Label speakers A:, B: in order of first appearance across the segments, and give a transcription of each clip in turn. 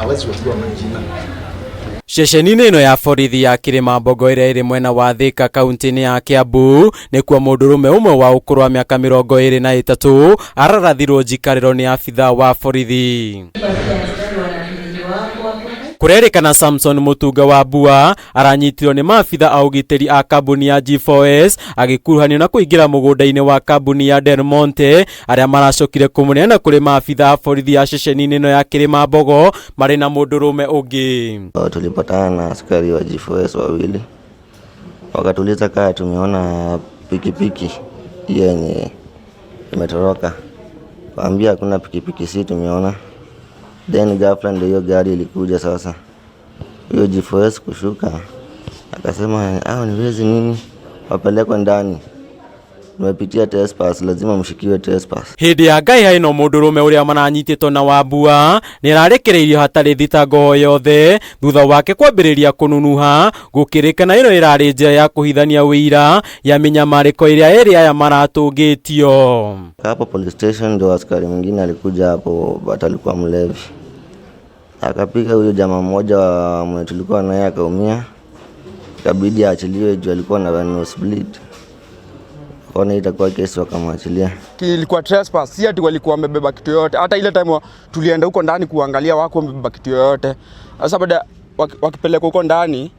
A: Hawezi wajua majina.
B: Ceceni-inĩ ĩno ya borithi ya Kĩrĩma-Mbogo ĩrĩa ĩrĩ mwena wa Thĩka kaunti-inĩ ya Kĩambu nĩkuo mũndũrũme ũmwe wa ũkũrũ wa mĩaka 23 ararathirwo njikarĩro nĩ abithaa wa borithi. Kũrerĩkana Samson Mũtunga wa Mbua aranyitirwo nĩ maabitha a ũgitĩri a kambuni ya G4S agĩkuruhanio na kũingĩra mũgũnda-inĩ wa kambuni ya Del Monte arĩa maracokire kũmũneana kũrĩ maabitha a borithi a ceceni-inĩ ĩno ya Kĩrĩma-Mbogo marĩ na mũndũrũme ũngĩ.
C: Tulipatana na askari wa G4S wawili, wakatuliza kaa tumeona pikipiki yenye imetoroka, waambia hakuna pikipiki, si tumeona. Then ghafla ndio hiyo gari ilikuja. Sasa huyo G4S kushuka akasema hao ni wezi nini, wapelekwe ndani, tumepitia trespass, lazima mshikiwe trespass.
B: Hĩndĩ ya ngaiha ĩno mũndũrũme ũrĩa maranyitĩtwo na Wambua nĩararekereirio hatarĩ thitango o yothe thutha wake kwambĩrĩria kũnunuha gũkĩrĩkana ĩno ĩrarĩ njĩra ya kũhithania wĩira ya mĩnyamarĩko ĩrĩa erĩ aya maratũngĩtio.
C: Hapo police station ndio askari mwingine alikuja hapo, but alikuwa mlevi, akapiga huyo jamaa mmoja mwenye tulikuwa naye akaumia, ikabidi aachiliwe juu alikuwa na nosebleed. Akaona itakuwa kesi, wakamwachilia.
D: Ilikuwa trespass, si ati walikuwa wamebeba kitu yoyote. Hata ile time tulienda huko ndani kuangalia wako wamebeba kitu yoyote. Sasa baada wakipeleka huko ndani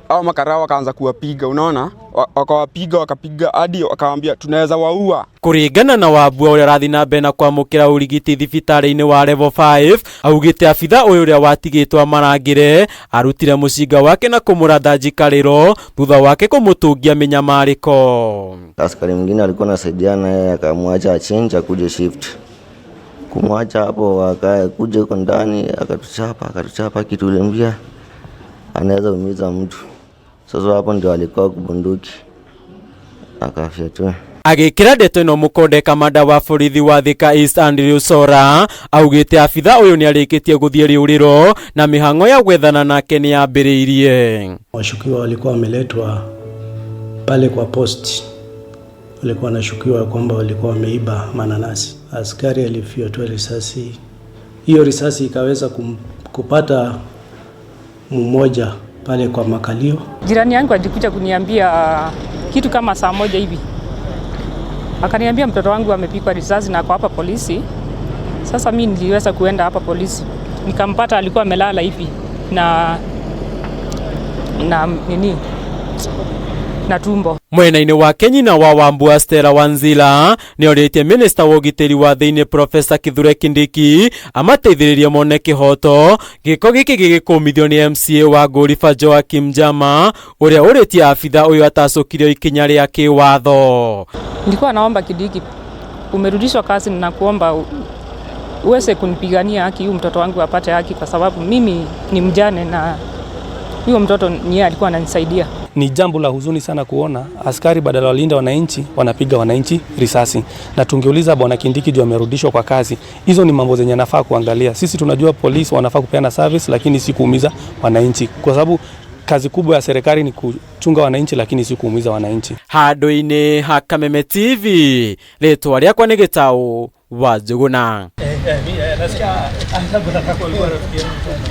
D: au makarao wakaanza kuwapiga, unaona, wakawapiga wakapiga hadi wakawaambia tunaweza waua.
B: Kũringana na Wambua ũrĩa ũrathiĩ na mbere na kwamũkĩra ũrigiti thibitarĩ-inĩ wa level 5 augĩte abitha ũyũ ũrĩa watigĩtwo amarangĩre arutire mũcinga wake na kũmũratha njikarĩro thutha wake kũmũtũngia mĩnyamarĩko.
C: Askari mwingine alikuwa anasaidiana yeye, akamwacha achange akuje shift. Kumwacha hapo akae kuja huko ndani akatuchapa akatuchapa, akitulimbia anaweza umiza mtu. Sasa hapo ndio alikuwa kubunduki akafyatua.
B: Agĩkĩra ndeto ĩno mũkonde kamanda wa borithi wa Thika East Andrew Sora augĩte abitha ũyũ nĩarĩkĩtie gũthiĩ rĩũrĩro na mĩhang'o ya gwethana nake nĩyambĩrĩirie.
E: Washukiwa walikuwa wameletwa pale kwa post, walikuwa wanashukiwa kwamba walikuwa wameiba mananasi. Askari alifyatua risasi, hiyo risasi ikaweza kupata mmoja pale kwa makalio.
F: Jirani yangu alikuja kuniambia kitu kama saa 1 hivi, akaniambia mtoto wangu amepigwa risasi na ako hapa polisi. Sasa mi niliweza kuenda hapa polisi, nikampata alikuwa amelala hivi na nini na tumbo.
B: Mwena-inĩ wake nyina wa Wambua Stella Wanzila nĩorĩtie minista wa ũgitĩri wa thĩinĩ Profesa Kithure Kindiki amateithĩrĩrie mone kĩhoto gĩko gĩkĩ gĩgĩkũmithio nĩ MCA wa Ngũriba Joakim Jama ũrĩa ũrĩtie abitha ũyũ atacũkirio ikinya rĩa kĩwatho.
F: Nilikuwa naomba Kindiki, umerudishwa kazi na kuomba uweze kunipigania haki, huyu mtoto wangu apate haki, kwa sababu mimi ni mjane na huyo mtoto niye alikuwa ananisaidia.
G: Ni jambo la huzuni sana kuona askari badala walinda wananchi wanapiga wananchi risasi, na tungeuliza bwana Kindiki juu amerudishwa kwa kazi. Hizo ni mambo zenye anafaa kuangalia. Sisi tunajua polisi wanafaa kupeana service, lakini si kuumiza wananchi, kwa sababu kazi kubwa ya serikali ni kuchunga wananchi, lakini si kuumiza wananchi.
B: Handũ-inĩ ha Kameme TV rĩtwa rĩakwa nĩ Gĩtaũ wa Njũgũna.